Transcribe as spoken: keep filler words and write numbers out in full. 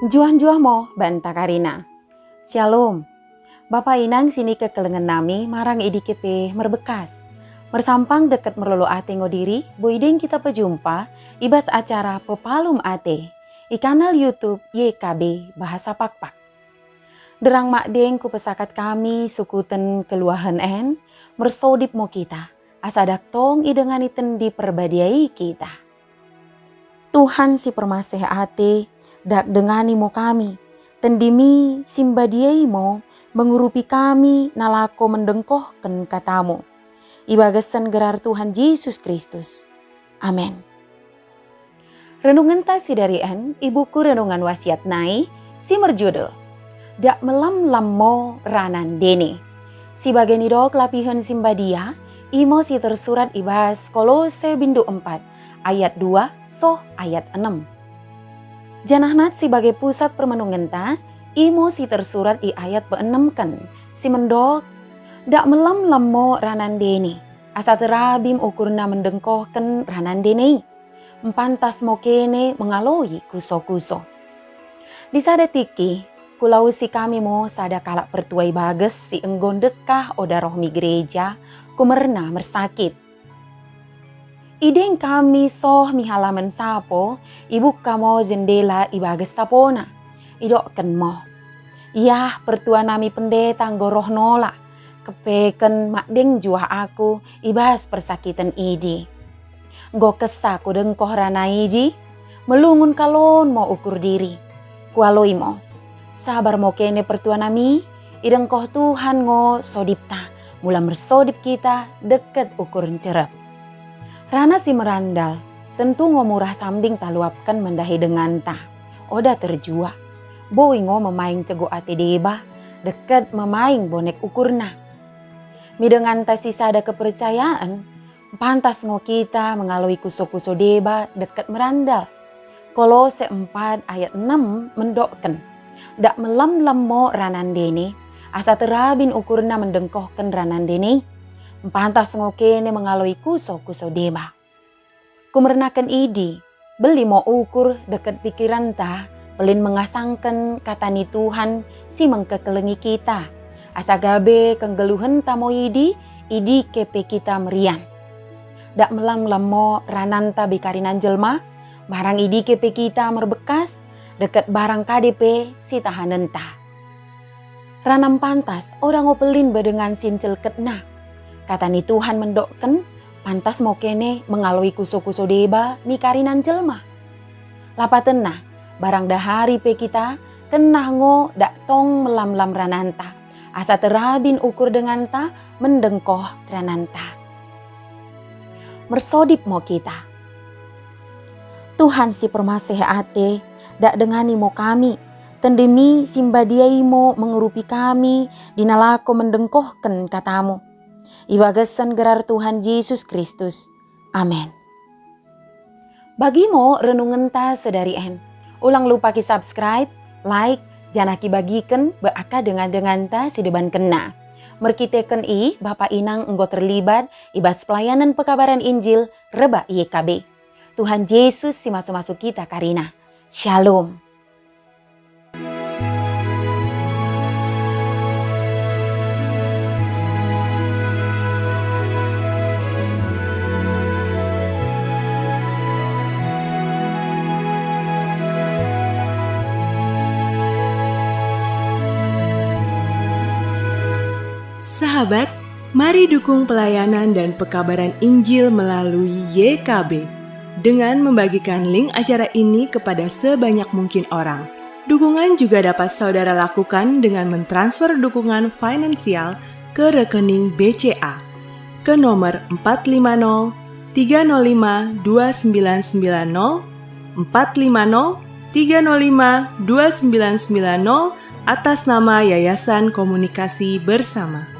Juah-juah mo banta karina. Shalom. Bapa inang sini kekelengen nami marang idike pe merbekas. Mersampang deket merlolo ate ngo diri, boi deng kita pejumpa i bas acara Pepalum Ate i kanal YouTube Y K B Bahasa Pakpak. Derang makdeng kupesakat kami sukuten keluahen en, mersodip mo kita, asa dak tong idengani tendi perbadiai kita. Tuhan si permaseh ate, dak dengani mo kami, tendimi si mbadiai mo mengurupi kami nalako mendengkohken katamu. I bagasen gerar Tuhan Jesus Kristus. Amen. Renungenta si dari en i buku Renungan Wasiat nai si merjudul Dak Melam-lam Mo Rana Ndene. Si bage nidok lapihen si mbadia, imo si tersurat i bas Kolose bindu empat ayat dua soh ayat enem. Janah nat si bage pusat permenungenta, imo si tersurat i ayat peenemken, si mendok, Dak melam-lam mo rana ndene, asa terabim ukurna mendengkohken rana ndene i. Mpantas mo kene mengaloi kuso-kuso. Di sada tiki, kulausi kami mo sada kalak pertua i bages si enggo ndekah oda roh mi gereja, kumerna mersakit. Ideng kami soh mi halaman sapo, ibuka mo jendela i bages sapona. Idokken mo, "Iah, pertua nami pendeta enggo roh nola. Kepeken makdeng juah aku i bas persakiten idi. Enggo kesa kudengkoh rana idi, melungun kalon mo ukur diri. Kualoi mo, sabar mo kene pertua nami, idengkoh Tuhan ngo sodipta, mula mersodip kita deket ukur ncerep." Rana si merandal, tentu ngo murah sambing taluapken mendahi denganta. Oda terjuak. Boi ngo memaing cego ate deba, deket memaing bonek ukurna. Mi denganta si sada kepercayaen, mpantas ngo kita mengaloi kuso-kuso deba deket merandal. Kolose empat ayat enem mendokken, "Dak melam-lam mo rana ndene, asa terabin ukurna mendengkohken rana ndene. Mpantas ngo kene mengaloi kuso-kuso deba." Kumernaken idi, beli mo ukur deket pikiranta, pelin mengasangken kata ni Tuhan si mengkekelengi kita, asa gabe kenggeluhenta mo idi, idike pe kita merian. Dak melam-lam mo rananta be karinan jelma, barang idike pe kita merbekas, deket barang kade pe si tahanenta. Rana mpantas, oda ngo pelin be dengan si ncelketna. Kata ni Tuhan mendokken, pantas mo kene mengaloi kuso-kuso deba mi karinan jelma. Lapatenna, barang dahari pe kita, kennah ngo dak tong melam-lam rananta, asa terabin ukur denganta mendengkoh rananta. Mersodip mo kita. Tuhan si permaseh ate, dak dengani mo kami, tendimi si mbadiai mo mengurupi kami, dina lako mendengkohken katamu. I bagasen gerar Tuhan Jesus Kristus. Amen. Bagi mo renungenta sedari en. Ulang lupa ki subscribe, like, janah ki bagiken be aka dengan-denganta si debankenna. Merkiteken i, Bapa Inang enggo terlibat i bas pelayanan pekabaran Injil rebak Y K B. Tuhan Jesus si masu-masu kita karina. Shalom. Sahabat, mari dukung pelayanan dan pekabaran Injil melalui Y K B dengan membagikan link acara ini kepada sebanyak mungkin orang. Dukungan juga dapat saudara lakukan dengan mentransfer dukungan finansial ke rekening B C A ke nomor empat lima nol tiga nol lima dua sembilan sembilan nol, empat lima nol tiga nol lima dua sembilan sembilan nol, atas nama Yayasan Komunikasi Bersama.